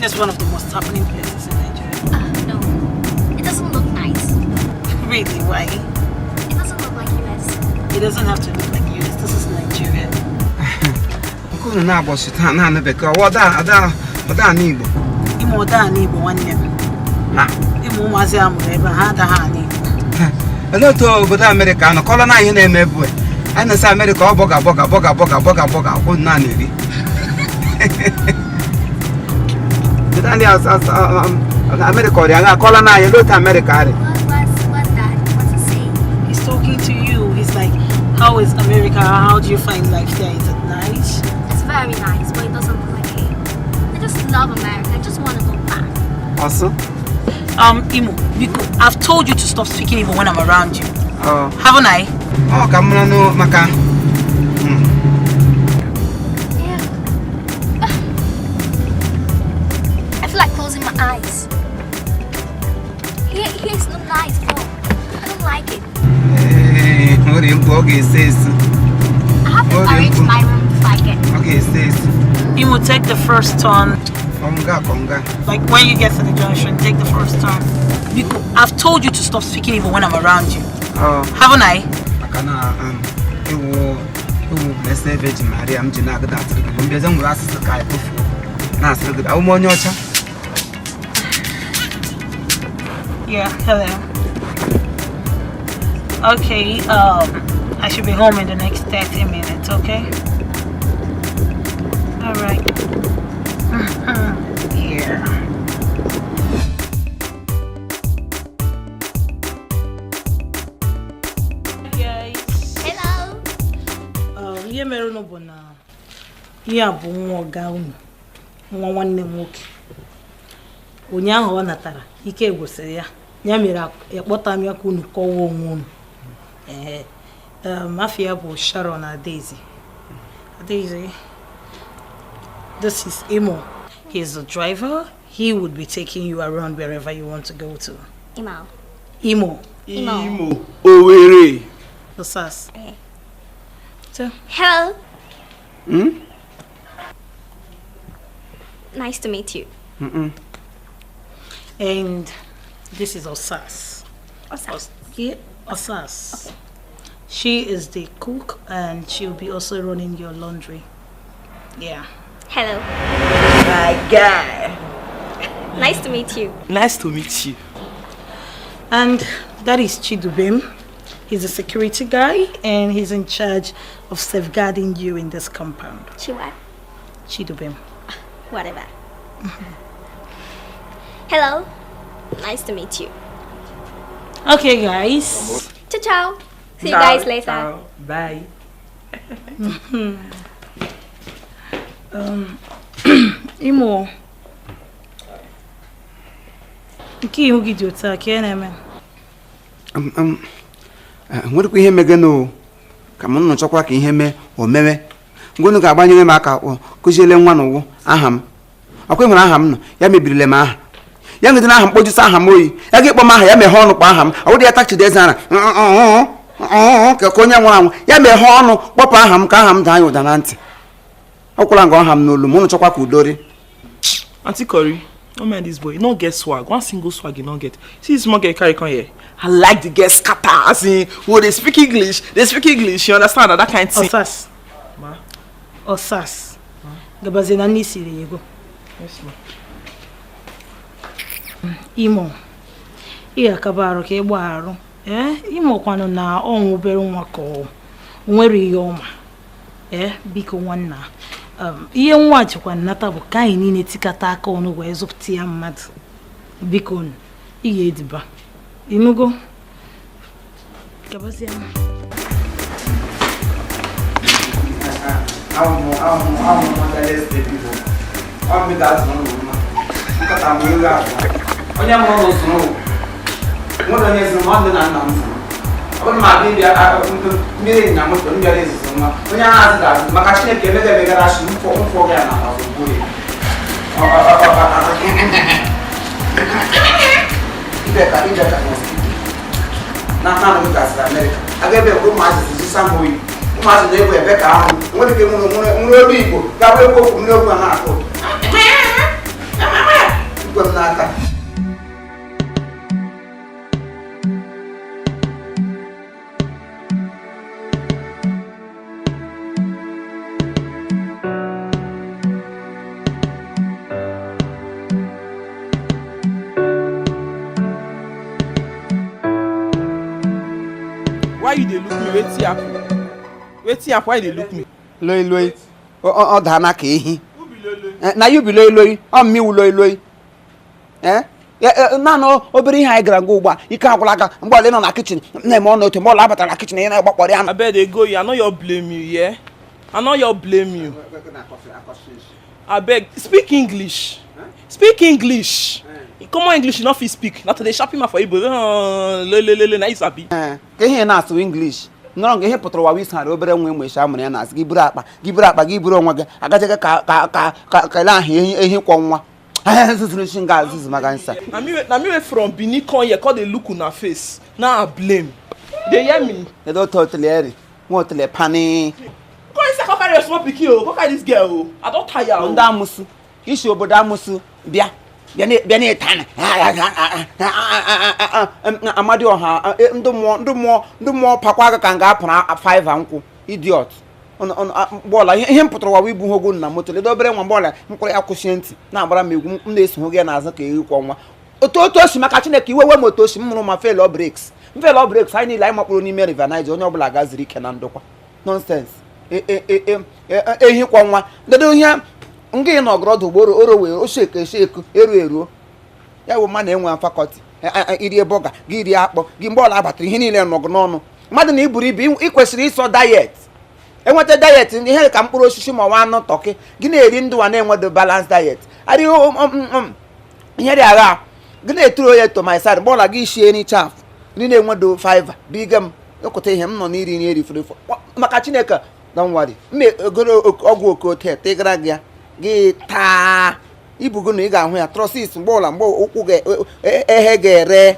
It's one of the most happening places in Nigeria. No. It doesn't look nice. Really? Why? It doesn't look like US. It doesn't have to look like US. This is Nigeria. Nke unu na-agbọchi taa naanị bekee ọwa ọda ana Igbo. Ime ọda ana Igbo nwanne m. Ha. Ịmụ ụmụazị a mụrụ ebe a, ha adaghị ana Igbo. Olee otu obodo Amerịka nọ kọlọ na ihe na-eme bụ anyị na-esi Amerịka ọ bọga bọga bọga bọga bọga bọga akwụ naanị eri. Kedu ndị Amerịka ọrịa nga akọla na anyị olee otu Amerịka arị? What's that? What's he saying? He's talking to you. He's like, how is America? How do you find life there? Is it nice? It's very nice, but it doesn't look like here. I just love America. I just want to go back. Ọsụ? Imo, biko, I've told you to stop speaking Igbo when I'm around you. Ọ Haven't I? Ọ ka m mara nụ maka Yeah. I feel like closing my eyes. Here's not nice at all. I don't like it. Ee, nwere mkpu ọ ga-ese esi. I have to Oh, arrange yeah. my room before I get. Ọ ga-ese esi. Imo, take the first turn. Kọnga kọnga. Like when you get to the junction, take the first turn. Biko, I've told you to stop speaking Igbo when I'm around you. Ọ Haven't I? Maka na iwu iwu Blessed Virgin Maria m ji na-agụda atụrụ gị mbịaza m nwere asụsụ ka anyị tụfuo na-asụrụ gị awụ m onye ọcha. Yeah, hello. Okay, I should be home in the next 30 minutes, okay? All right. Yeah. Guys. Hello. Ihe mere unu bụ na ihe a bụ nwa ọga unu, nwa nwanne m nwoke. Ụnyaahụ ọ natara, ike gwụsịrị ya. Ya mere akpọta m ya ka unu kọwaa onwe unu. Ee, afọ ya bụ Sharon Adaeze. Adaeze, this is Imo. He's the driver. He would be taking you around wherever you want to go to. Imo. Imo. Imo. Imo. Owerri. The SAS. Okay. So, Hello. Hmm? Nice to meet you. Mm-mm. And this is Osas. Osas. Yeah, Osas. Okay. She is the cook and she'll be also running your laundry. Yeah. Hello. My guy. Nice to meet you. Nice to meet you. And that is Chidubem. He's a security guy and he's in charge of safeguarding you in this compound. Chiwa. Chidubem. Whatever. Hello. Nice to meet you. Okay, guys. Ciao, ciao. See you guys later. Ciao. Bye. Imo. Nke ihu gị dị otu a ka ị na-eme? Nwerekwa ihe mege nụ ka m nọchọkwa ka ihe mee o mewe ngwenu ga-agbanyere m aka kụziele nwa n'ụwụ aha m ọkwa nwere aha m nọ ya mebirile m aha ya ngide na aha m kpojisi aha m oyi ya ga-ekpọ m aha ya meghe ọnụ kpọ aha m ọ bụrụ ya tachide ara ka onye nwụrụ anwụ ya meghe ọnụ kpọpụ aha m ka aha m daa ya ụda na ntị ọ kwụla nga ọha m n'olu m ụnụ chọkwa ka udo ri. Auntie Corey, no mind this boy. He no get swag. One single swag he no get. See this small girl carry come here. I like the girl scatter. As in, oh, they speak English. They speak English. You understand that kind of thing. Osas. Ma. Osas. Gabazie na nne siri ego. Yes, ma. Imo. Ị ga-akaba arụ ka ị gbaa arụ. Ee, Imo kwanụ na ọ nwụbere nwa ka ọ nwere ihe ọma. Ee, biko nwanna. Ihe nwa jikwa nnata bụ ka anyị niile tikata aka ọnụ wee zụpụta ya mmadụ. Biko ị ga-ediba. Ịnụgo? Gabazie. Onye mụrụ ụlọ zụrụ nwere onye zụrụ ma ọ dị na nna m zụrụ ọ bụrụ ma abịa mmiri ịnyịnya moto m bịara izuzu nwa onye ahụ azụ ga-azụ maka Chineke emega emegara achị mfọ gị na azụ ya ibe ka na naanị m gasịrị Amerịka aga ebe ụmụazị zisa m oyi ụmụazị na-egwu ebe ka ahụ nwere ike nwere olu Igbo ga-abụ ekwu okwu mmiri okwu a na-atụ ụtọ. N'aka. Why you dey look me? Wetin happen? Wetin happen? Why you dey look me? Loi loi, ọ daa n'aka ehi. Who be lele? Na you be loi loi, ọ mmi wu loi loi. Naanị obere ihe anyị gara nga ugbu a, ike agwụla aka mgbe ọla ị nọ na kichin na-eme ọnụ otu mgbe ọla abatara na kichin ị na-agbakpọrọ ya. Abeg dey go you. I no your blame you, yeah? I no your blame you. Abeg, speak English. Speak English. Common English you no fit speak. Na to dey sharp him for Igbo. Lele lele na you sabi. Ka ihe na-asụ English nọrọ nga ihe pụtara ụwa wisara obere nwa enwe a mụrụ ya na-asị gị buru akpa gị buru akpa gị buru onwe gị agachaghị ka ka ka ka kele ahụ ehi ehi kwọ nwa zuzuru shi nga azụzụ maka nsa. Na me wey from Benin come here come dey look una face. Now I blame. Dey hear me? Kedu otu otele eri nwa otele pani. Come inside come carry your small pikin o. Come carry this girl o. I don tire o. Ndị amụsụ isi obodo amụsụ bịa bịa na-etana amadioha ndị mmụọ ndị mmụọ ndị mmụọ pakwa aka ka nga apụrụ faiva nkwụ idiot bọọlụ ihe m pụtara wawa ibu hogo na moto ledo obere nwa bọọlụ mkpụrụ ya kwụsie ntị na-agbara m egwu m na-eso gị n'azụ ka ehi kwọ nwa otu otu osi maka Chineke iwe we m otu osi m mụrụ ma felọ breks m felọ breks anyị niile anyị makpụrụ n'ime River Niger onye ọbụla gaziri ike na ndokwa nonsense ehi kwọ nwa dedo ihe nga ị nọgọrọ ọdụ ugboro oro wee oseko eseko eru eruo ya bụ mmadụ enwe fakọlti irie bọga gị rie akpọ gị mgbe ọla abatara ihe niile nọgụ n'ọnụ mmadụ na iburu ibu ị kwesịrị ịsọ dayet enweta dayet ihe ka mkpụrụ osisi ma ọwa anụ tọkị gị na-eri ndụ a na-enwedo balance diet adịghị ihe dị agha gị na-eturu onye tomaisad mgbe ọla gị shie nri chaf ndị na-enwedo fiva biga m ịkụta ihe m nọ n'iri nri erifere efo maka Chineke don't worry m egoro ọgwụ okote tịgara gị ya gị taa ibugo na ị ga-ahụ ya trọsis mgbe ọla mgbe ụkwụ gị ehe ga-ere.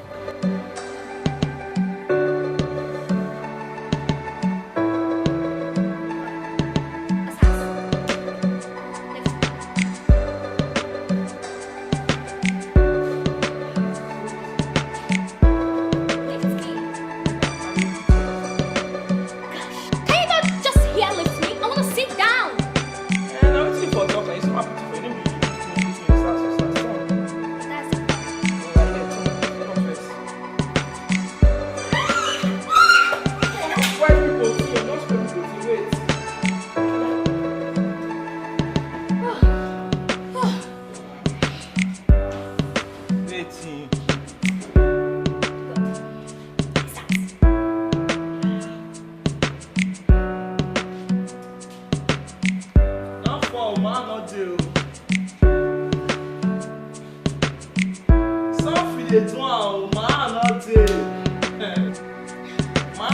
Lift me. Gosh, can you not just here lift me? I want to sit down. Na wetin you for talk na you small pikin for you no be you lift me lift me start start start. That's it.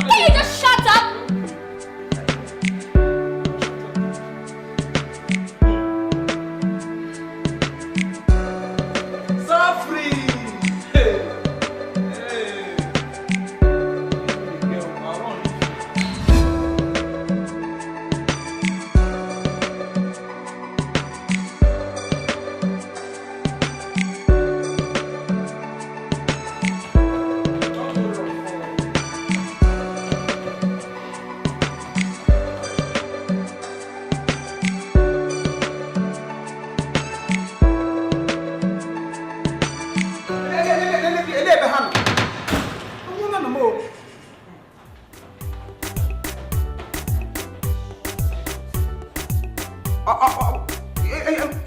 Can you just shut up? Safri! Hey! Hey! Girl, I run. Ele ebe ha nọ. Onye nọ m o.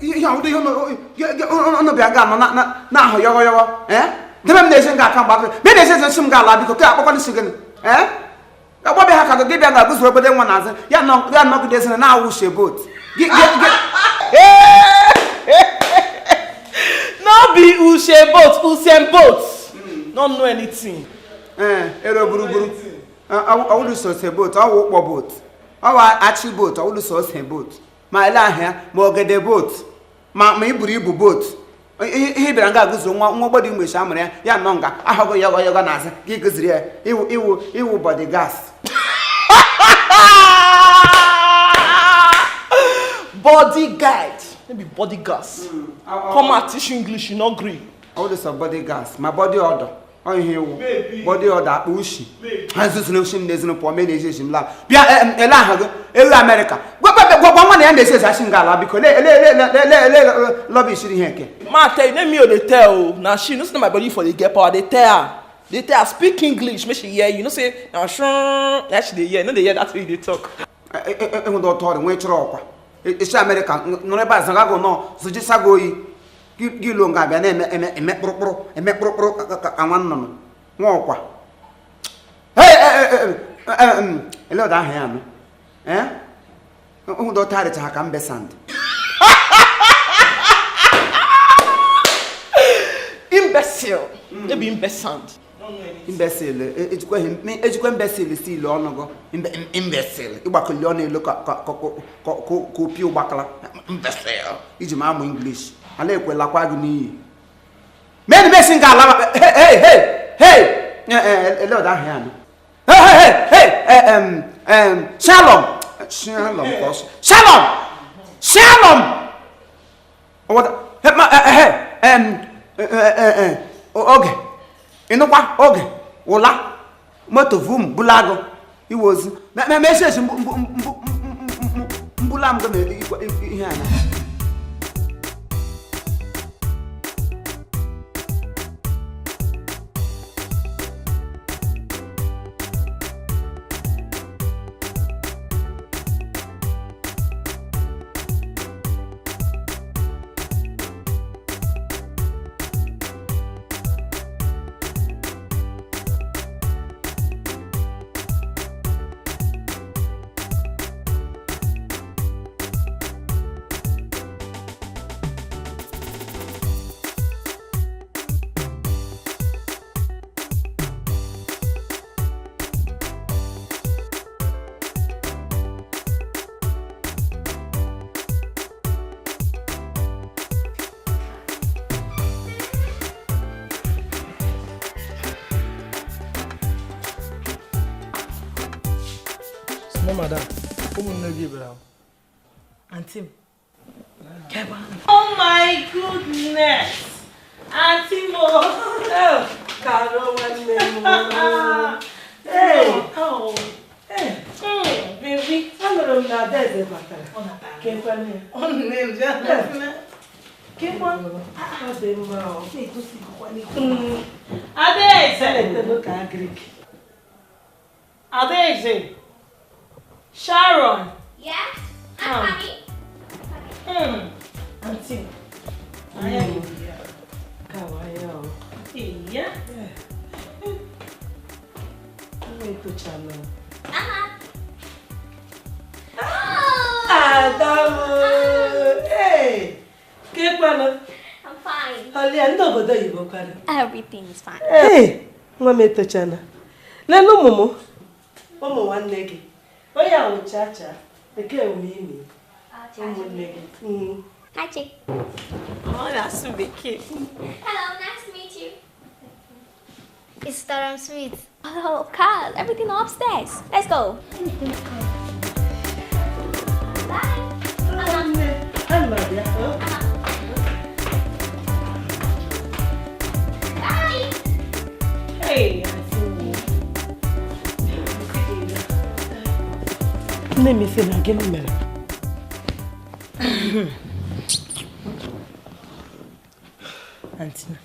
Ihe ahụ ihe ọnụ bịa ga anọ na-ahụ yọghọ yọghọ debe m na-ezi nga aka mgbe aka mgbe na-ezi ezi nsị m ga-ala biko ka akpọkwa nsị gịnị agbọbịa ha ka gị bịa ga gụzuru obodo nwa n'azụ ya nọgide ezina na-awụ shebot gị No be Usain Bolt, Usain Bolt. No know anything. Ero gburugburu ọwụlụ sose bot ọwụ ụkpọ bot ọwụ achị bot ọwụlụ sose bot ma ele ahịa ma ogede bot ma ma iburu ibu bot ihe bịara nga agụzuru nwa nwa ogbodi mgbe amụrụ ya ya nọ nga ahụghị yọgọ yọgọ n'azụ gị gụziri ya iwu iwu iwu bọdi gas. Body guide. No be body gas. Come out teach you English, you no gree. All this body gas, my body odor. Oh, here, body odor, ushi. Hansu shin pụọ mee na-eji eji m laa. Bịa ele aha gị, elu Amerịka. Gwa nwa na ya na-esi esi asị nga ala biko le ele ele ele ele lọbi shiri ihe nke. Ma tell you, me dey tell na she no say my body for the get power. They tell her. They tell her speak English, make she hear you. No say na sure na she dey hear. No dey hear that way they talk. Enwede ọtọ ọrịa nwee chọrọ ọkwa. Esi Amerịka nọrọ ebe a zagago nọ zụjisago oyi. Gị lo nga abịa na-eme eme eme kpụrụkpụrụ eme kpụrụkpụrụ ka nwa nnụnụ nwa ọkwa. Hey, ele ọda ahụ ya anụ. Eh? Enwede ọtọ arịcha ha ka mbe sand. Imbecile. No be imbecile. Imbecile. Ejikwa imbecile si ilu ọnụgụ. Imbecile. Ịgbakọli ọnụ elu ka opi ụgbakala. Imbecile. Iji ma amụ English. Ala ekwelakwa gị n'iyi. Meni mesi nga ala. Hey hey hey. Ele ọda ahụ ya anụ. Hey hey hey. Shalom. Shalom. Shalom. Shalom. Hey. Oge. Ịnụkwa oge ụla moto vum bulago iwe ozu mesi esi mbula m gị na ihe anya. Madam, Auntie. Oh my goodness! Auntie Mo! Oh, Caro, hey! Oh, hey! Baby, I'm not going to Adeze! Sharon. Yeah, I'm coming. Auntie. I am here. Yeah. Wait to channel. Adamu. Hey. I'm fine. Everything is fine. Hey, mama to channel. Lelo momo. Momo one leg. Oh yeah, Chacha. The girl me. Hi, Chick. Oh, that's so cute. Hello, nice to meet you. It's Durham Sweet. Oh, cars, everything upstairs. Let's go. Bye. Bye. Hey. Nne m isi na gịnị mere? Auntie,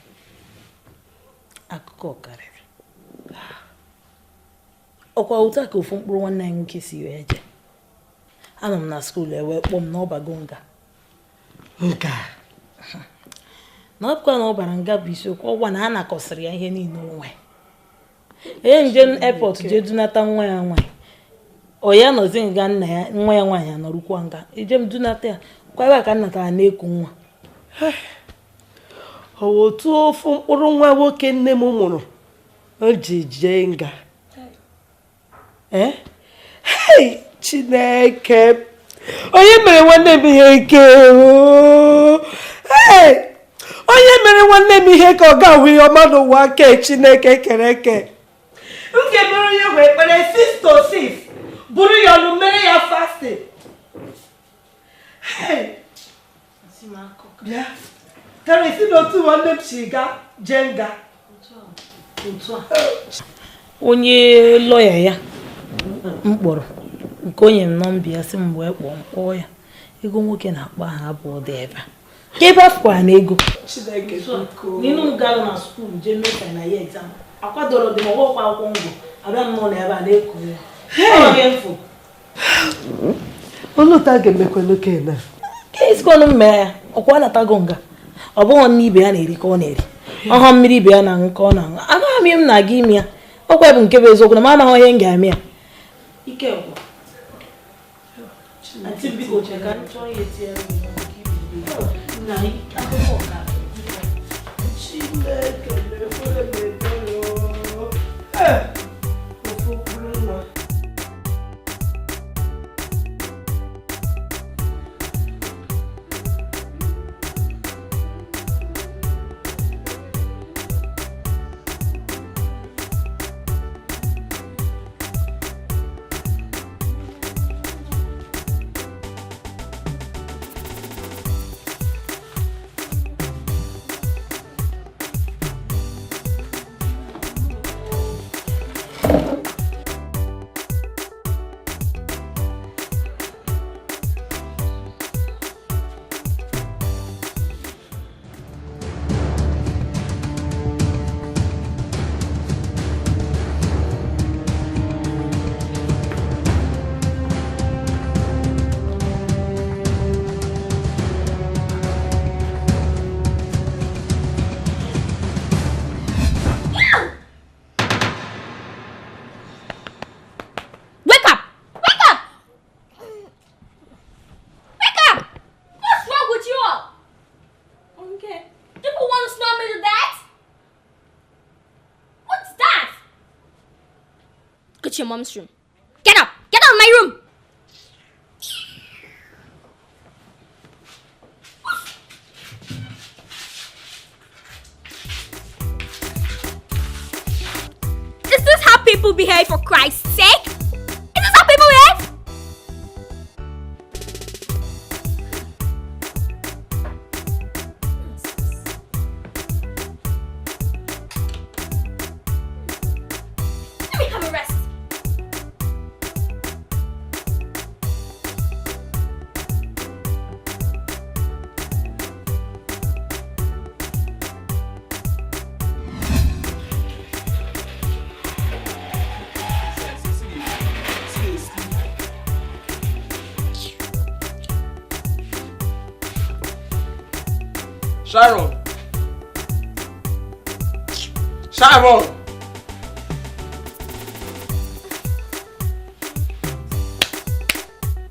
akụkọ karịrị. Ọkwa ụta ka ofu mkpụrụ nwanne anyị nwoke si wee jee. Anọ m na skuul ewee kpọọ m na ọbago nga. Nga? Na ọ bụkwa na ọ bara nga bụ isiokwu, ọgwa na a nakọsịrị ya ihe niile onwe. Ee, nje airport jee dunata nwa ya nwaanyị. O ya nọzi nga nna ya nwa ya nwaanyị anọrụkwa nga. Ije m dunata ya, kwa ebe a ka nna tara na-eku nwa. Ọ otu ofu mkpụrụ nwa nwoke nne m mụrụ o ji jee nga. Eh? Hey, Chineke! Onye mere nwanne m ihe ike o! Hey! Onye mere nwanne m ihe ka ọ ga-ahụ ihe ọma n'ụwa ke Chineke kere eke. M ga-emere onye wee kpere 6 to 6. Buru ya ọnụ mere ya fasting. Hey! Bịa. Kama isi n'otu nwanne m si ga jee nga. Onye lọya ya m kpọrọ nke onye m nọmba ya sị m wee kpọọ m kpọọ ya ego nwoke na-akpọ aha abụọ dị ebe a ka ebe afụkwara na ego Chineke biko. n'inu m gara na skuul jee mee na ya exam akwadoro dị m ọgwọkwa akwụkwọ ngwụ abịa m n'ụlọ ebe a na-eku ya ọ gị mfụ Olee otu a ga-emekwanụ Ken a? Ka esikwanụ m mee ya ọkwa anatago nga ọ bụghị nne ibe ya na-eri ka ọ na-eri ọhọ mmiri ibe ya na-aṅụ ka ọ na-aṅụ agaghị m ihe m na-aga ime ya ọkwa bụ nke bụ eziokwu na m amaghị ihe m ga-eme ya ike gwụ Aunty biko che ka m chọọ ihe tinyere m na akụkọ ka Chineke mekwere m ebere o. Ee, ofu mkpụrụ nwa. Wake up! Wake up! Wake up! What's wrong with you all? Okay. People want to snub me to that? What's that? Go to your mom's room. Get up! Get out of my room! Is this how people behave, for Christ's sake? Is this how people behave? Let me have a rest. Sharon. Sharon.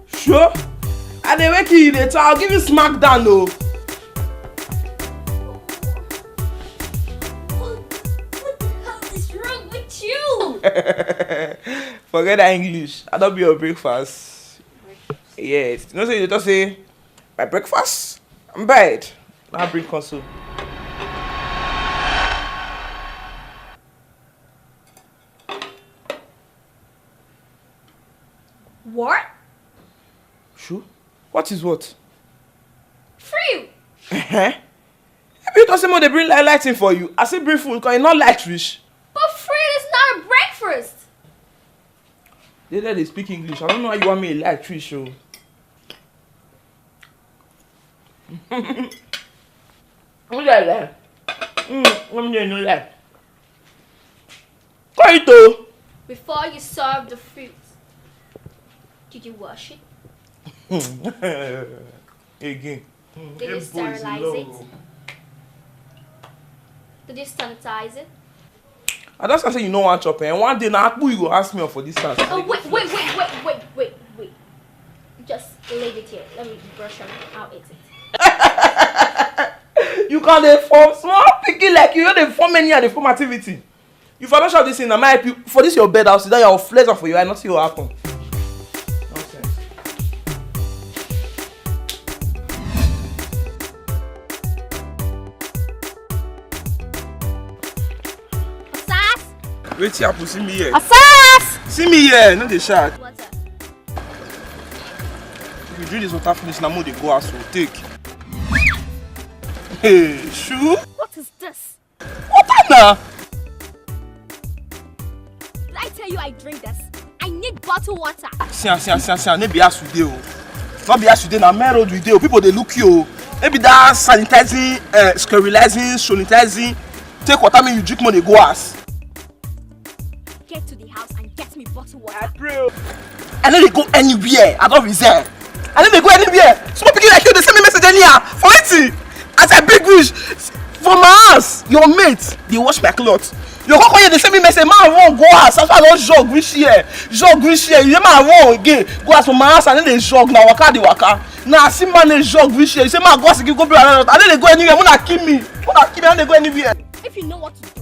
Sure. I dey wake you later. I'll give you smack down o. What the hell is wrong with you? Forget that English. I don be your breakfast. Yes. You know say you dey talk say my breakfast? I'm bed. Na bring console. What? Sure. What is what? Free. Eh? You talk say mo dey bring lighting for you. I say bring food because e no light reach. But free is not a breakfast. They there dey speak English. I don't know how you want me to light reach o. No dey lie. Let me no lie. Call it o. Before you serve the fruit, did you wash it? Again. Did you sterilize it? Did you sanitize it? I just say you no wan chop eh. One day na akpu you go ask me for this house. Oh, wait, wait, wait, wait, wait, wait, wait. Just leave it here. Let me brush up. I'll eat it. You can dey form small pikin like you no dey form any dey form activity. You for don chop this thing na my help you for this your bed house sit down your flex am for your eye nothing go happen. Nonsense. Asas! Wetin happen? See me here. Asas! See me here, no dey shout. Water. If you drink this water finish, na more dey go house o. Take. Hey, sure. What is this? Water now. Did I tell you I drink this? I need bottled water. See am, see am, see am, see am. No be as we dey o. No be as we dey na main road we dey o. People dey look you o. Maybe that sanitizing, sterilizing, sanitizing. Take water make you drink more dey go house. Get to the house and get me bottled water. I pray o. I no dey go anywhere. I don resign. I no dey go anywhere. Small pikin like you dey send me message anyhow. For wetin? As I big reach for my house, your mate dey wash my cloth. Your koko here dey send me message, man run go house. That's why I don jog reach here. Jog reach here. You say man run again. Go house for my house, I no dey jog na waka dey waka. Na I see man dey jog reach here. You say man go house again go bring another. I no dey go anywhere. Una kill me. Una kill me. I no dey go anywhere. If you know what to do,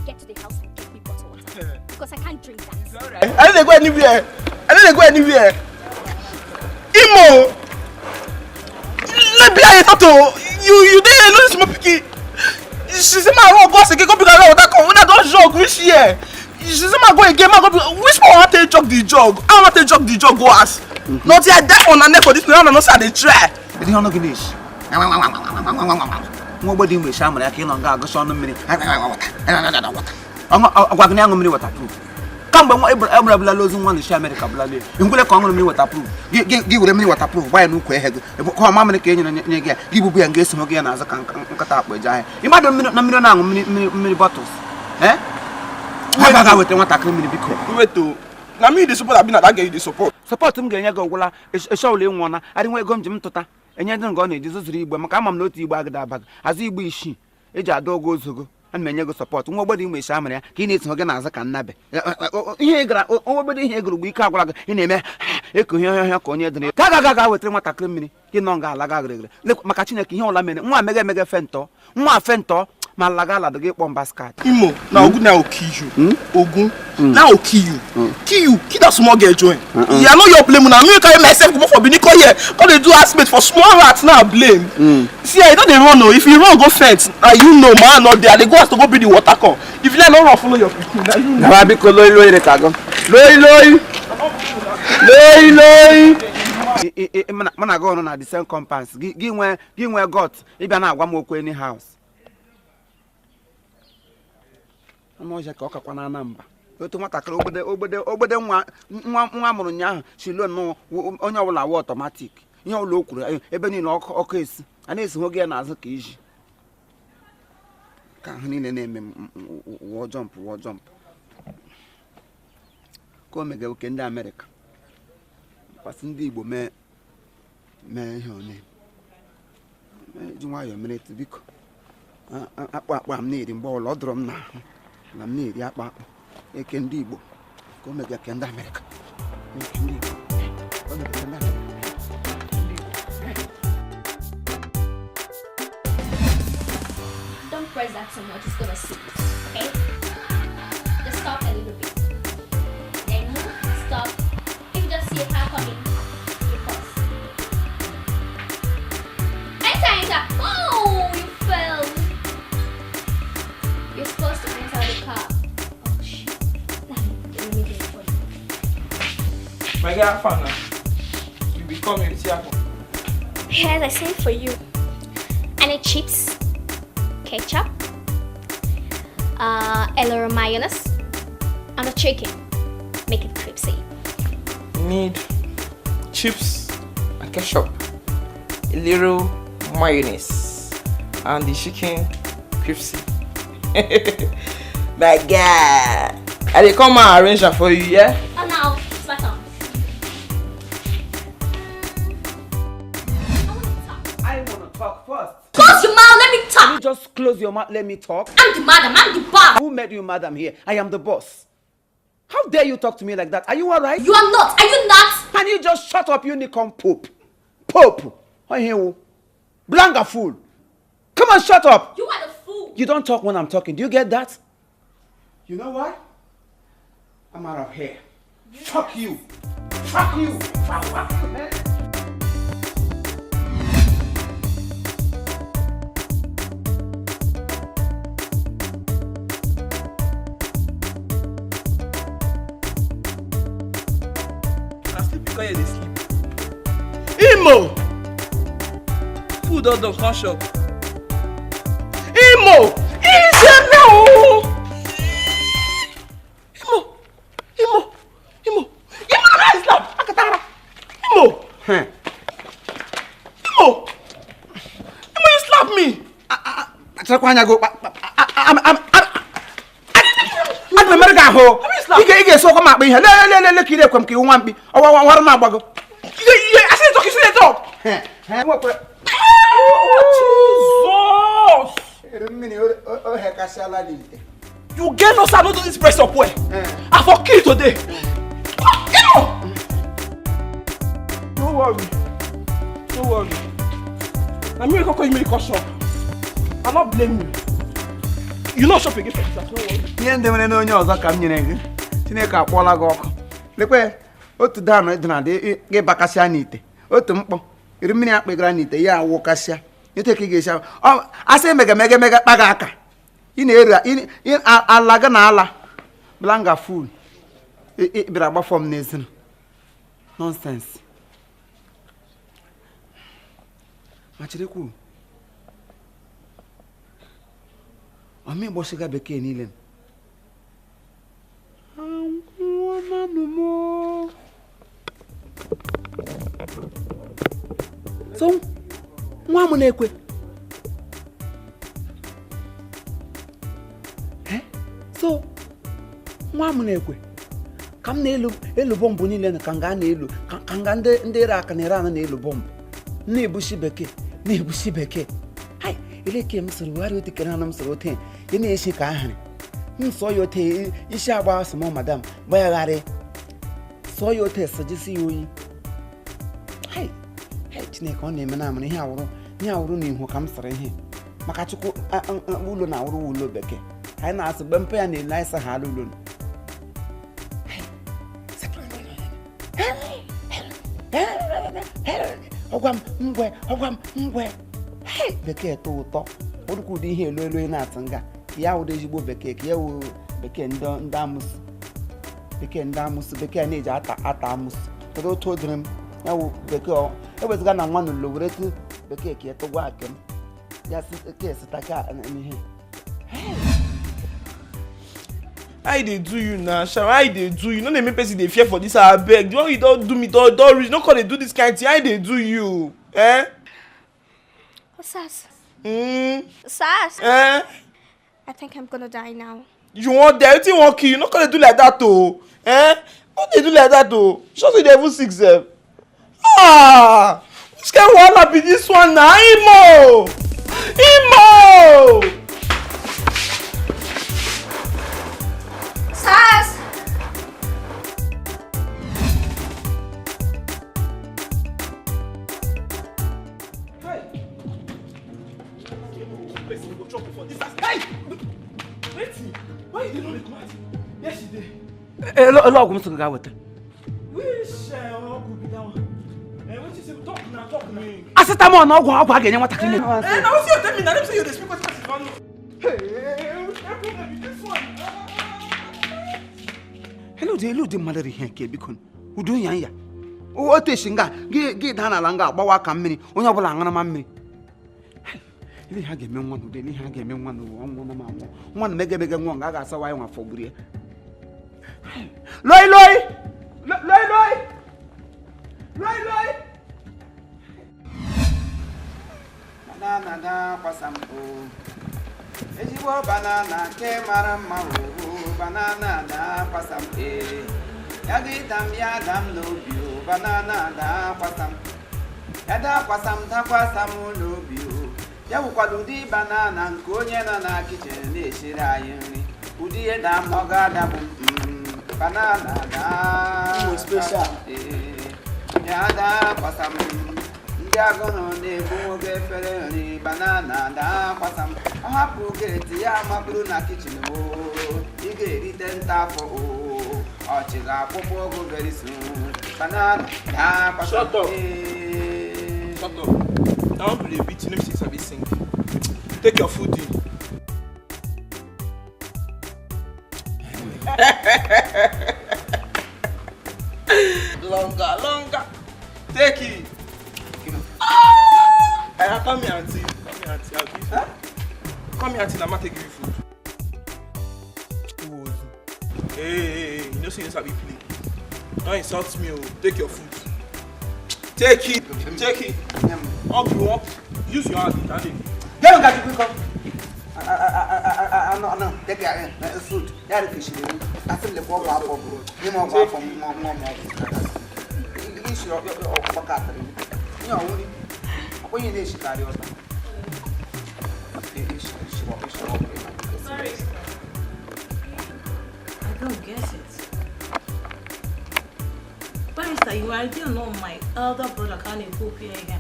get to the house and get me bottled water. Because I can't drink that. I no dey go anywhere. I no dey go anywhere. Imo! Lebi aye talk to you dey no small pikin. She say man run go house again go bring another water come. Una don jog reach here. She say man go again, man go bring. Which one wan take jog the jog? I wan take jog the jog go house. Na till I die for una neck for this place, una no say I dey try. Kedu ihe ọnụ gị na-esi? Nwa ogbede Imo esi amụrụ ya ka ị nọ nga agụsị ọnụ mmiri. Ọgwa gị na aṅụ mmiri waterproof. Kamgbe nwa ebụla ebulala ozu nwa na-esi Amerịka bulala ya. Ngwele ka ọ ṅụrụ mmiri waterproof. Gị were mmiri waterproof gbaa ya n'ukwu ehe gị. Ka ọma mmiri ka e nyere nye gị ya. Gị bubu ya nga eso gị ya n'azụ ka nkata akpa eje ahịa. Ị madụ mmiri na mmiri ọ na-aṅụ mmiri mmiri mmiri bottles. Eh? Ha ga weta nwatakịrị mmiri biko. Wait o. Na me you dey support abi na that girl you dey support? Sọpọtụ m ga-enye gị ọgwụla eshọwụla ịnwụọna adị nwa ego m ji m tụta enye ndị nga ọ na-eji zụzuru igbe maka ama m na otu igbe agịda aba gị azụ igbe isii eji ada ogo ozogo ana m enye gị sọpọtụ nwa ogbede Imo esi amara ya ka ị na-eso gị n'azụ ka nnabe ihe ị gara nwa ogbede ihe ị gụrụ mgbe ike agwụla gị ị na-eme eko ihe ọhịa ka onye dịrị ka ga ga wetara nwatakịrị mmiri gị nọ nga ala ga gịrịgịrị maka Chineke ihe ọla mere nwa emege emege fentọ nwa fentọ ma laga alado gị kpọọ basket. Imo, na Ogun na go kill you. Ogun, na go kill you. Kill you, kill that small girl join. Yeah, I know your blame. Na me carry myself comot for Benin come here. Come dey do housemate for small rats now blame. See, I don dey run o. If you run go fence, na you know man not there. I dey go house to go bring the water come. If you like no run follow your pikin, na you know. Gaba biko loi loi re ka go. Loi loi. Loi loi. Mụ na gị ọnụ na the same compound. Gị nwee gut ịbịa na-agwa m okwu any house. Anụ ọhịa ka ọ kakwa na Anambra. Otu nwatakịrị ogbede ogbede ogbede nwa nwa nwa mụrụ ụnyaahụ si lo nnọọ onye ọbụla wa ọtọmatik ihe ọbụla o kwuru ebe niile ọkụ esi a na-esi nwoge ya n'azụ ka iji ka ahụ niile na-eme m wụọ jọmp wụọ jọmp ka o mega oke ndị Amerịka kwasị ndị Igbo mee mee ihe ọ na-eme ji nwayọọ mere etu biko akpụ akpụ a m na-eri mgbe ọbụla ọ dọrọ m n'ahụ na m na-eri akpụ akpụ eke ndị Igbo ka o mega ke ndị Amerịka eke ndị Igbo ka o mega ke ndị Amerịka. Don't press that so much, it's gonna sink. Okay? Just stop a little bit. Then move, stop. If you just see a car coming, you pause. Enter, enter! Oh, you fell! You're supposed to enter the car. Oh shit. Let me get it for you. My girl, have fun now. You be coming, see happen. Here's I sent for you. I need chips, ketchup, a little mayonnaise, and a chicken. Make it crispy. Need chips and ketchup, a little mayonnaise, and the chicken crispy. My God, I dey come and arrange am for you, yeah? Oh now, it's my turn. I want to talk. I want to talk first. Close your mouth, let me talk. You just close your mouth, let me talk. I'm the madam, I'm the boss. Who made you madam here? I am the boss. How dare you talk to me like that? Are you alright? You are not. Are you not? Can you just shut up, unicorn pope? Pope. I hear you. Blanga fool. Come on, shut up. You are the fool. You don't talk when I'm talking. Do you get that? You know what? I'm out of here. Fuck you. Fuck you. Fuck you, man. Na sleep you come here dey sleep. Imo! Food don done, come chop. Imo! Ijele o! Imo! Imo! Imo! Imo na Islam! Akatara! Imo! Imo! Imo, you slap me! Kpacharakwa anya gị aga m emere gị ahụ. Ị ga-esi ọkwa m akpa ihe. Lelelele ka ị na-ekwe m ka iwu nwa mkpi. Ọwa wara m agbago. I say talk, you say talk. Jesus! You get no sir, no do this press up well. I for kill today. No worry. No worry. Na me wey come call you make you come shop. I no blame you. You no shop again for this house, no worry. Ihe ndị nwere n'onye ọzọ ka m nyere gị. Chineke akpọọla gị ọkụ. Lekwe otu danụ dị na dị gị bakasịa n'ite. Otu mkpọ iri mmiri akpịgara n'ite ya awụkasịa. Ete ka ị ga-esi ahụ. Asị mega mega mega kpa gị aka. Ị na-eru ala gị na ala. Blanga ful. Ị bịara agba fọm n'ezinu. Nonsense. Ma cherekwu. Ọmị gbọsịga bekee niile. So, nwa m na-ekwe. So, nwa m na-ekwe. Ka m na-elu elu bọmbụ niile na ka nga na-elu ka nga ndị ere aka na ere anọ na-elu bọmbụ. Na-ebusi bekee, na-ebusi bekee. Hai, eleke m soro wegharị otu kere anụ m soro ote ya na-esi ka ahịrị. M sụọ ya ote isi agba asụmọ madam gbagharị. Sụọ ya ote sọjisi ya oyi. Hai, hai Chineke ọ na-eme na amara ihe awụrụ n'ihu ka m sịrị ihe. Maka Chukwu ụlọ na-awụrụ ụlọ bekee. Anyị na-asụ mgbe mpe ya na-ele anyị sị ha alụ ụlọ. Ọgwa m ngwe, ọgwa m ngwe. Bekee tọ ụtọ. Orukwu ụdị ihe elu elu ị na-atụ nga. Ya wụrụ ezigbo bekee ka ya wụ bekee ndị amụsụ. Bekee ndị amụsụ, bekee na-eji ata amụsụ. Kedu otu o dịrị m? Ya wụ bekee ọ ewezụga na nwa n'ụlọ were tụ bekee ka ya tụgwa ake m. Ya sị ke sịta ka n'ihe. How they do you now, Sharon? How they do you? No dey make person dey fear for this abeg. The one you don do me don reach. No call dey do this kind thing. How they do you? Eh? Sas. Mm. Sas. Eh? I think I'm gonna die now. You want die? Wetin wan kill you? No call dey do like that o. Eh? No dey do like that o. Sure say you dey even sick sef. Ah! Which kind wahala be this one na? Imo! Imo! Sas! Hey! Person go chop for this house. Hey! Wetin? Why you dey no dey come out? Yes, she dey. Elu ọgwụ m sị gị gaa weta. Which ọgwụ be that one? Eh, wetin say talk na talk na. Acetamol na ọgwụ a ga-enye nwatakịrị na. Eh, na wetin you tell me na dem say you dey speak wetin person no know. Hey, which kind problem be this one? Elu ụdị mmadụ ihe nke biko. Udo nya ya. Otu esi nga gị daa n'ala nga agbawa aka mmiri onye ọbụla aṅụrụma mmiri. Ele ha ga-eme nwa n'udo, ele ha ga-eme nwa n'ụwa, ọnwụ na m anwụ. Nwa na mege mege nwa nga a ga-asawa ya nwa afọ gburu ya. Loi loi! Loi loi! Loi loi! Banana da kwasa m o. Ezigbo banana nke mara mma o, banana da kwasa m e. Ya gị dam ya dam n'obi o, banana da kwasa m. Ya da kwasa m dakwasa m n'obi o. Ya wụkwala ụdị banana nke onye nọ na kichin na-esiri anyị nri. Ụdị ihe da m ọ ga-adabụ m. Banana da Imo special. Ya da kwasa m. Ndị agụrụ na-ebu nwoke efere nri banana da kwasa m. Ọ hapụ geeti ya maburu na kichin o. Ị ga-erite nta afọ o. Ọchị ga-akwụkwọ ogo very soon. Banana da kwasa m. Shut up. Shut up. I want to dey beat you, no be say you sabi sing. Take your food in. Longer, longer. Take it. Ah! Come here, auntie. Come here, auntie. I'll give you. Come here, auntie. Don't insult me, oh. Take your food. Take it. Take it. Up you want. Use your hand, Daddy. Get on, got you quick. No, take your food. Ya dị kishiri ewu. Asị m lekwa ọgwụ afọ bụrụ. Nye m ọgwụ afọ m ṅụọ ṅụọ m ọgwụ. Isi ọkpọkọ atịrị m. Nye ọwụ nri. Ọkwa ihe na-eshikarị ọta. Sorry. I don't get it. Barrister, you are still not my elder brother ka a na-ekwu okwu ya ihe a.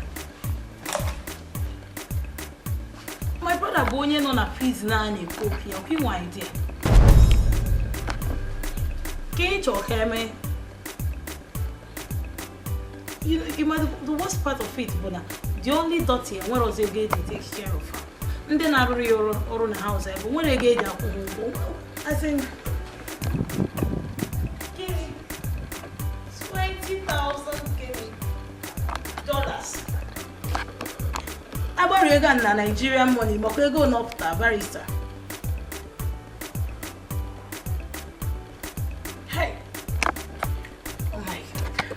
My brother bụ onye nọ na prison a na-ekwu okwu ya, ọkwa inwe idea. Ka ị chọrọ ka eme? The worst part of it bụ na the only daughter ya nwere ọzọ ego eji take care of her. Ndị na-arụrụ ya ọrụ na house ebe nwere ego eji akwụ ha ụgwọ. As in, gịnị? 20,000 gịnị? Dollars. Agbaru ego a na Nigerian money makwa ego nọpụta barrister. Hey! Oh my God.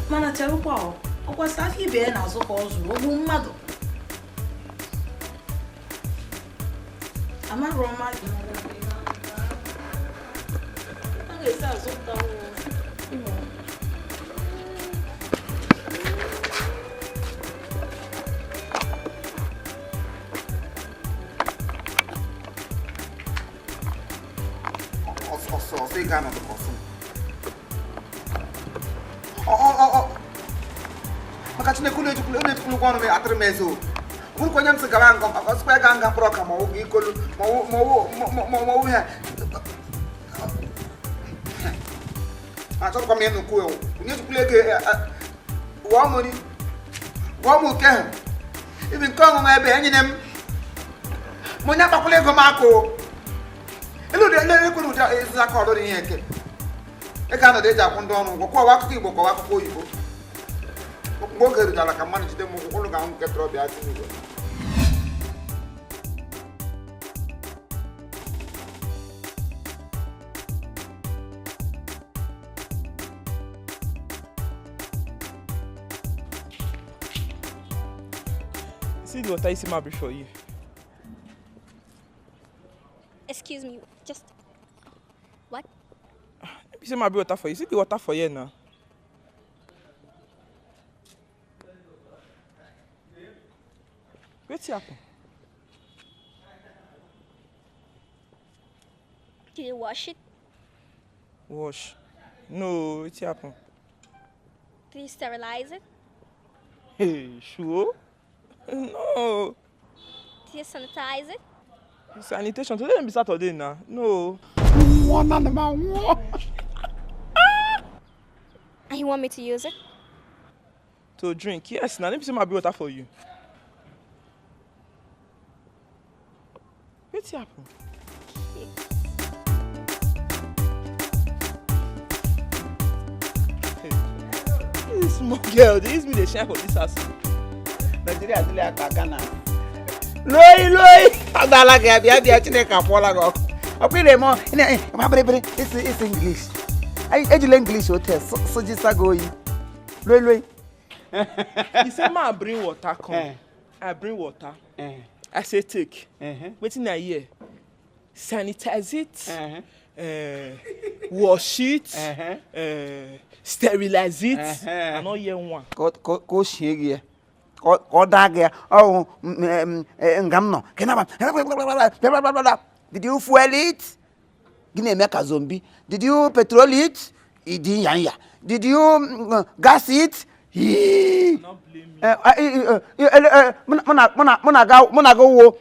Mana cherukwa o, ọkwa sị aka ibe ya na-azụ ka ọ zụrụ ogbu mmadụ. Amarọ mmadụ. A ga-esi azụpụta ụmụ. Ọsọ ọsọ ị ga-anọdụ ka ọsọ. Maka Chineke ụlọ ejukwula ụlọ ejukwula ụgwọ ọrụ m atịrị m eze o. Bụrụkwa onye m sị gara nga ọsịkwa ya gaa nga mkpụrụ ọka ma ọ wụ ikolu ma ọ wụ ihe. Achọrọkwa m ịnụkwu ewu. Onye ejukwula ego wụọ m nri wụọ m oke ahụ. Ibi nke ọṅụṅụ ebe enyere m. Ma onye akpakwala ego m aka o. Elu ụdị elu ekwere ụdị ezi aka ọrụ dị ihe eke. Ị ga-anọdụ eji akwụ ndị ọrụ ụgwọ kọwa akụkọ Igbo kọwa akụkọ oyibo. Mgbe oge rutara ka mmadụ jide m ụgwọ ụlọ ga-ahụ nke tọrọ bịa tinye igwe. See the water is my for you. Excuse me, just what? You say my water for you. See the water for you now. What's happen? Did you wash it? Wash? No, what's happen? Did you sterilize it? Hey, sure? No. Did you sanitize it? Sanitation today be Saturday now. No. And you want me to use it? To drink? Yes, now let me see my water for you. What's happen? Hey, this small girl, they use me the shine for this house. Nigeria adịla aka Ghana. Loi loi, ọ gị abịa bịa Chineke akwụọla gị ọkụ. Ọkwa ị na-eme ị isi isi English. Ejila English ote sojisa gị oyi. Loi loi. He say ma bring water come. I bring water. I say take. Wetin I hear? Sanitize it. Wash it. Sterilize it. I no hear one. Ka o shie gị ya. Ka ọ daa gị ya. Ọ nga m nọ. Did you fuel it? Gị na-eme ka zombie. Did you petrol it? Ịdị nya nya. Did you gas it? Mụ na gị wo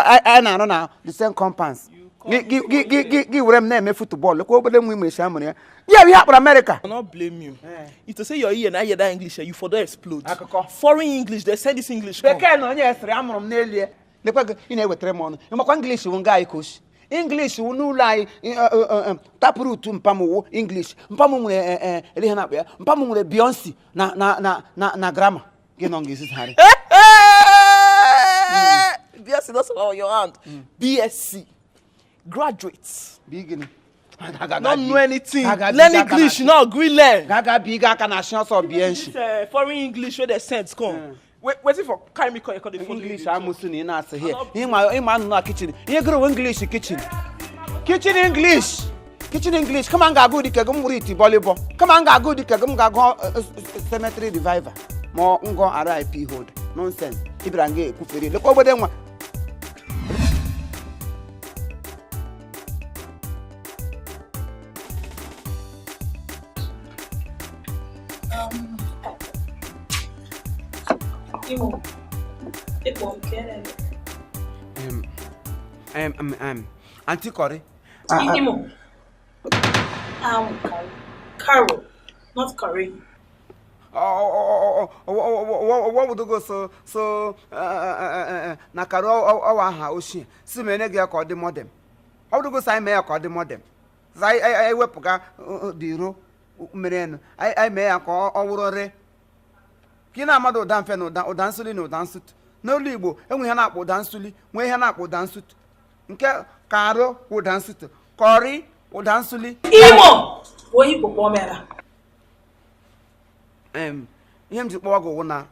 anyị na-arụ na the same compounds. Gị were m na-eme football. Lekwa obere nwa ime esi amụrụ ya. Ya ihe akpọrọ America. I not blame you. If to say your ear and I hear that English, you for don't explode. Akụkọ. Foreign English, they send this English come. Bekee na onye esiri amụrụ m n'elu ya. Lekwa gị ị na-ewetara m ọnụ. Ịmakwa English wụ nga anyị ka osi. English wụ n'ụlọ anyị taproot mpam wụ English. Mpam nwere ele ihe na-akpọ ya. Mpam nwere Beyonce na na na na na grammar. Gị nọ nga-ezizigharị. BSc, that's on your hand. BSc. Graduates. Bụ gịnị? No know anything. Learn English, you no gree learn. Gaga bi ga aka na shi ọsọ bie nshi. This foreign English wey dey send come. Waiting for carry me come, come dey follow. English amusu na ị na-asị here. Ịma anụ na kitchen. Ihe gụrụ wụ English kitchen. Kitchen English. Kitchen English. Kama m ga-agụ dike gị m wuru iti bọlịbọ. Kama m ga-agụ dike gị m ga-agụ cemetery reviver. Ma ngọ RIP hold. Nonsense. Ịbịara nga ekwufere. Lekwa obodo nwa. Imo, ịkpọ nke Auntie Corey. Imo. Carol, not Corey. Oh, what would go so so na Carol ọwa aha ochie si mere gị ka ọ dị modem. Ọ bụrụ go sa mee ya ka ọ dị modem. Sa anyị wepụga dị iro mere nụ. Anyị mee ya ka ọ wụrụ re. Ka ị na-amadụ ụda mfe na ụda nsuli na ụda nsụtụ. N'olu Igbo, enwe ihe na-akpọ ụda nsuli, nwee ihe na-akpọ ụda nsụtụ. Nke karo ụda nsụtụ, kọrị ụda nsuli. Imo! Onye Igbo kpọọ mere. Ihe m ji kpọọ gị wụ na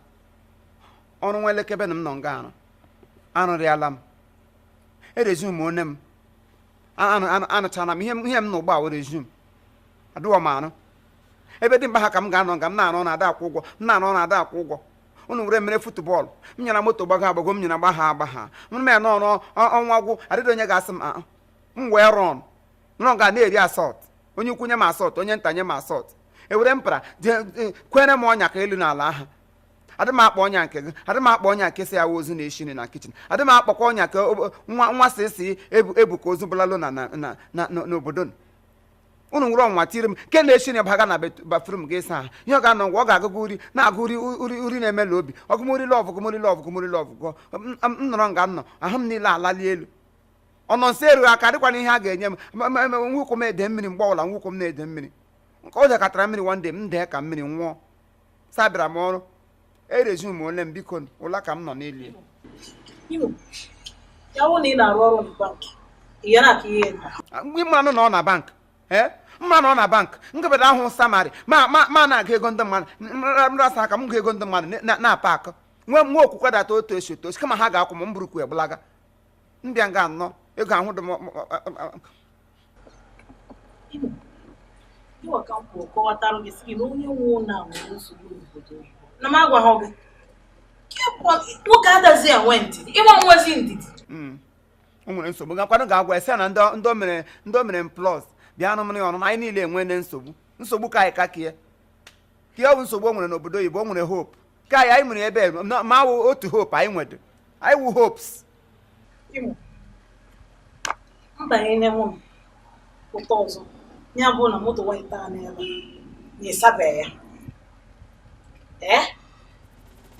ọrụ nwa elekebe na m nọ nga arụ. Arụrịala m. Erezum one m. Anụchana m ihe m nọ ugbu a wụ rezum. Adụọ m arụ. Ebe dị mkpa ha ka m ga-anọ nga m na-arụ na ada akwụ ụgwọ, m na-arụ na ada akwụ ụgwọ. Unu were mere futubọọlụ, m nyara moto gbago agbago, m nyara gbagha agbagha. M ya n'ọrụ ọnwa gwụ, adịghị onye ga-asị m ahụ. M wee rọn. Nọrọ nga na-eri asọt. Onye ukwu nye m asọt, onye nta nye m asọt. Ewere m para kwere m ọnya ka elu n'ala aha. Adị m akpọ ọnya nke gị, adị m akpọ ọnya nke si ya ozu na-eshi nri na kichin. Adị m akpọkwa ọnya ka nwa si ebu ka ozu bụlalụ na n'obodo. Unu nwere ọnwa tiri m ke na-eshi na baga na bathroom gị ịsa ahụ. Ihe ọ ga-anọ ngwa ọ ga-agụgụ uri na-agụ uri uri na-emela obi. Ọgụmuri lọvụ gụmuri lọvụ gụmuri lọvụ gụọ. M nọrọ nga m nọ, ahụ m niile alali elu. Ọ nọ nso erughị aka dịkwana ihe a ga-enye m. Nwụkwụ m ede mmiri mgbe ọbụla nwụkwụ m na-ede mmiri. Nke ọ dakọtara mmiri one day m dee ka mmiri nwụọ. Sa bịara m ọrụ. Erezum ole m biko ụla ka m nọ n'elu. Ya wụ na ị na-arụ ọrụ na bank. Ị ya na-aka ihe na. Mmanụ nọ na bank. Mma nọ na bank nkebeda ahụ samari ma na-agụ ego ndị mmadụ nrasa aka m gụ ego ndị mmadụ na-apa akụ nwe nwe okwukwe data otu esi otu esi kama ha ga-akwụ m mburukwu egbulaga mbịa nga anọ ego ahụ dị m o nwere nsogbu gakwanụ ga-agwa ese na ndị o mere m plus bịa nụ mmiri ọnụ anyị niile enwene nsogbu nsogbu ka anyị ka kie ka ọ bụ nsogbu o nwere n'obodo oyibo o nwere hope ka anyị nwere ebe ma wụ otu hope anyị nwere anyị wụ hopes. Mbanye mụ ụtọ ọzọ ya bụ na moto white a n'ebe na ịsabe ya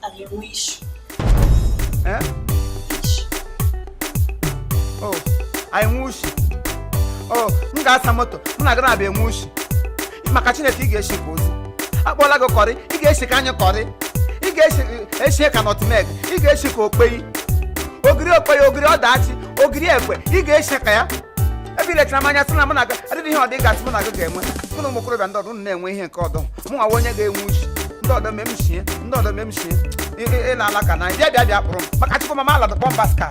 anyị enwe ishu. Oh, anyị nwe ushi. Oh, m ga-asa moto m na-aga na-abịa enwe ushi maka Chineke ị ga-esi ka ozu akpọọla gị kọrị ị ga-esi ka anyị kọrị ị ga-esi ka nọtmeg ị ga-esi ka okpeyi ogiri okpeyi ogiri ọdachi ogiri ekwe ị ga-esi ka ya ebe ilechara m anya sị na mụ na gị adịghị ihe ọdị gasị mụ na gị ga-enwe mụ na ụmụ okorobịa ndị ọdụ unu na-enwe ihe nke ọdọ mụ nwa onye ga-enwe ushi ndị ọdọ me m shie ndị ọdọ me m shie ịla ala ka na bịa bịa bịa kpụrụ m maka Chukwu mama ala dụkpọ mba sky.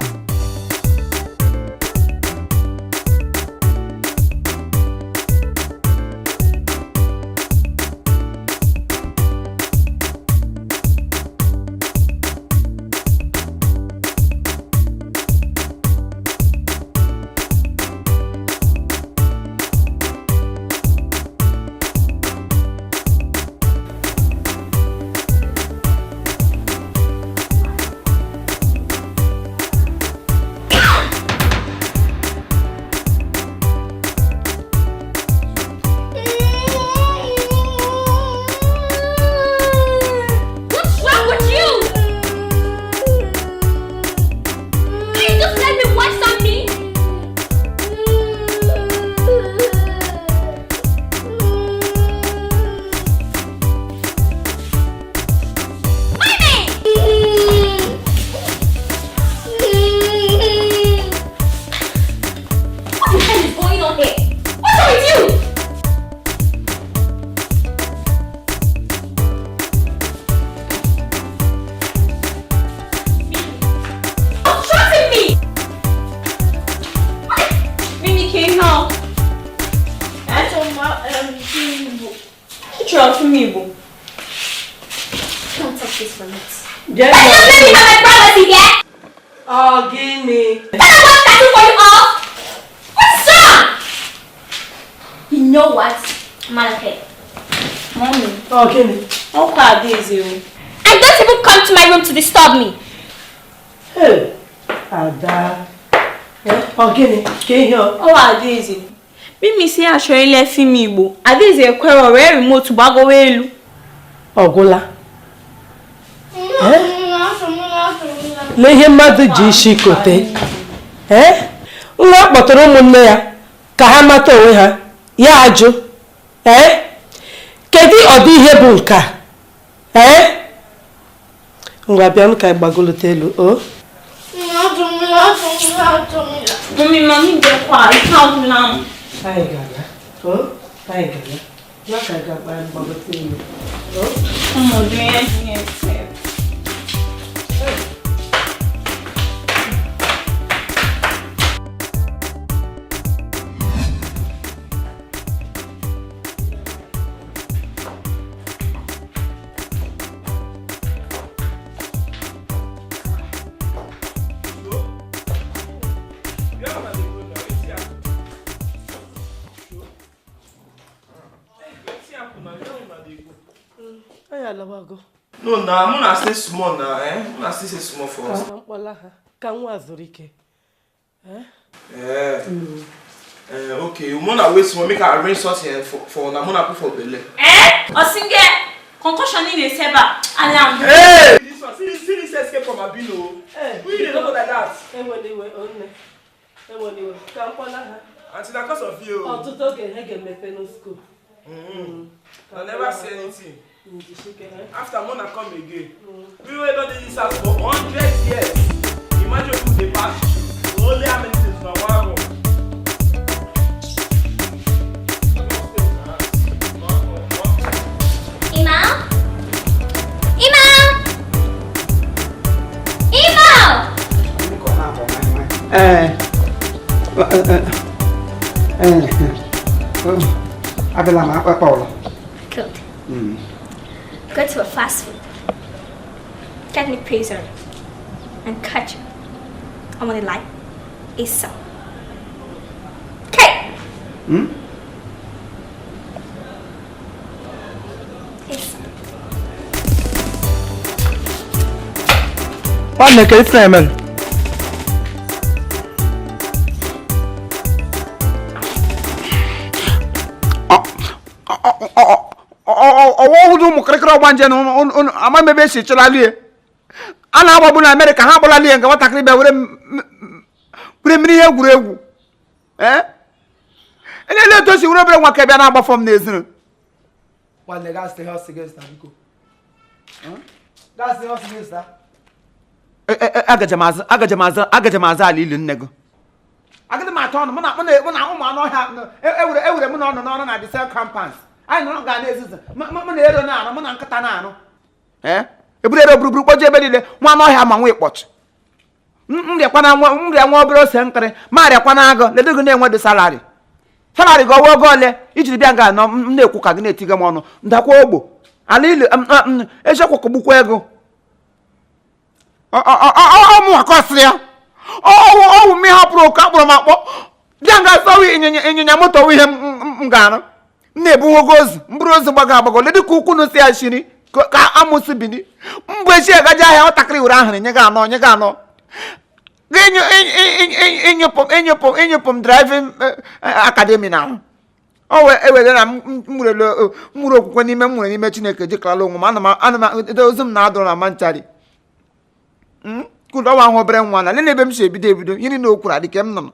Ọ gịnị? Can I watch cartoon for you all? What's wrong? You know what? I'm out of here. Mommy, Ọ gịnị? ọkwa Adaeze o. And don't even come to my room to disturb me. Hey, Ada. Ọ gịnị? Ka ihe ọ? Ọwa Adaeze. Mimi si ya chọrọ ile fim Igbo. Adaeze ekwere were remote gbagowa elu. Ọ gwụla. Lee ihe mmadụ ji isi kote. Nwa kpọtara ụmụnne ya ka ha mata onwe ha, ya ajụ. Kedu ọdị ihe bụ nke a? Ngwa bịa m ka gbagolite elu o. Mami, mami bịakwa, ike agwụla m. Anyị ga-aga. O, anyị ga-aga. Ya ka anyị ga-agba gbagote elu. O. Ọnọdụ ihe dị na-efe. No, na I'm gonna stay small now, eh? I'm gonna stay small for us. Ka nwa zuru ike. Eh. Okay, we wanna wait small, make I arrange something for na muna put for belle. Eh? Osinge, concussion in a seba. Alarm. Hey! This one, see this escape from Abino. We dey talk like that. Ewe onne. Ewe ka mkpọla ha. Auntie, na cause of you. Ọtụtụ oge ha ga-emepe no school. I never see anything. After Mona come again, we were not in this house for 100 years. Imagine who they pass through. Only how many things now one room. Imal? Imal? Imal! Abịala m akpakpa ụlọ. Good. Go to a fast food. Get me pizza and ketchup. I want it like ASAP. Okay. ASAP. Nwanne ka ife na-eme? Ọwa ọhụrụ ụmụ kịrịkịrị ọgbanje na ama m ebe esi chọlalie a na-agbagbu na Amerịka ha agbalalie nke nwatakịrị bịa were mmiri ihe egwuregwu. Ee, elele otu o si were obere nwa ka bịa na-agbafọ m n'ezinụlọ. Agaje m azụ ala ili nne gị. Agadi m atọ ọnụ mụ na ụmụ anụ ọhịa ewere mụ na ọnụ n'ọnụ na the same compounds. Anyị nọrọ ga na-ezuzu mụ na ero na-arụ mụ na nkịta na-arụ. Eburu ero buruburu kpoje ebe niile nwa anụ ọhịa ma nwa ịkpọchị. M rịa nwa obere ose nkịrị ma rịakwa na agụ ledo gị na-enwe dị salari. Salari gị ọwa ogo ole ijiri bịa nga anọ m na-ekwu ka gị na-etiga m ọnụ ndakwa ogbo ala ilu eziokwu kọgbukwa ego. Ọmụ akọsịrị ya ọwụ m hapụrụ oke akpọrọ m akpọ bịa nga sọwa ịnyịnya moto ihe m ga-arụ m na-ebu nwogo ozu mbụrụ ozu gbago agbago ledị ka ukwu si ya shiri ka amụsị bini mbụ echi agaji ahịa nwatakịrị were ahụrụ nye gị anọ nye gị anọ ịnyụpụ m driving academy na ahụ o were na m nwere okwukwe n'ime m nwere n'ime Chineke jikarala onwe m ana m ozu m na-adụrụ na manchari kụlụ ọwa ahụ obere nwa na lele ebe m si ebido ebido ihe niile o kwuru adị ka m nọ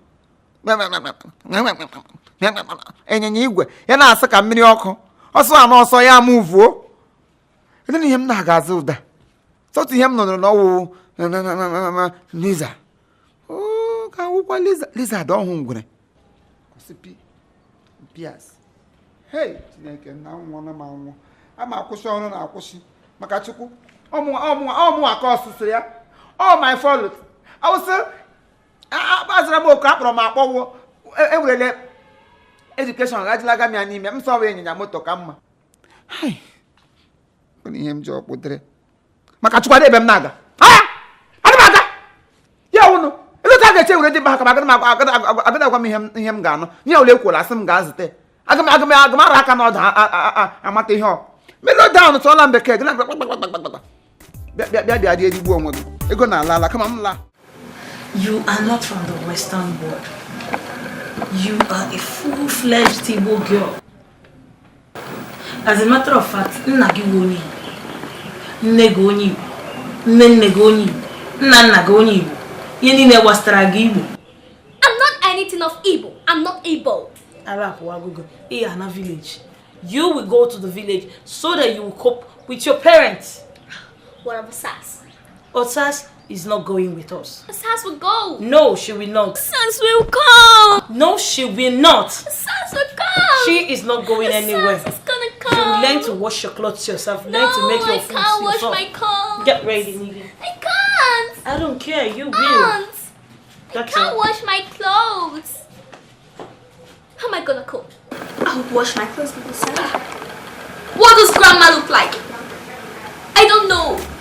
ịnyịnya igwe ya na-asị ka mmiri ọkụ ọsọ anọ ọsọ ya ama uvuo ele na ihe m na-aga azụ ụda sọtụ ihe m nọrọ n'ọwụ liza ka awụkwa lizard ọhụ ngwere hei Chineke na nwụọ na ma nwụọ ama akwụsị ọrụ na-akwụsị maka Chukwu ọmụnwa ka ọsụsụ ya all my fault. Awụsị azụra m oku akpọrọ m akpọwụ ewerele edukeshọn gajilaga m ya n'ime m sọwa ịnyịnya moto ka mma ihe m ji ọkpụdịrị maka Chukwu adị ebe m na-aga ana m aga ya wụnụ Eche were dị mba ka m agada agwa m ihe m ga-anụ ihe ole ekwuola asị m ga-azụte aga m aga m aga m ara aka n'ọdụ amata ihe ọ melo down tụọla m bekee gị na gbagbagbagbagbagba bịa bịa bịa bịa dị erigbu onwe gị ego na-ala ala kama m laa. You are not from the Western world. You are a full-fledged Igbo girl. As a matter of fact, nna gị wụ onye Igbo, nne gị onye Igbo, nne nne gị onye Igbo, nna nna gị onye Igbo. Ihe niile gbasara gị Igbo. I'm not anything of Igbo. I'm not Igbo. Arapụ ị ga na village. You will go to the village so that you will cope with your parents. What of Sas? Otas is not going with us. Sas will go. No, she will not. Sas will come. No, she will not. Sas will come. She is not going anywhere. Sas is gonna come. You will learn to wash your clothes yourself. No, learn to make your I food can't wash yourself. my clothes. Get ready, Nigga. I can't. I don't care. You will. Aunt, I That's can't all. wash my clothes. How am I gonna cook? I'll wash my clothes with the salad. What does grandma look like? I don't know.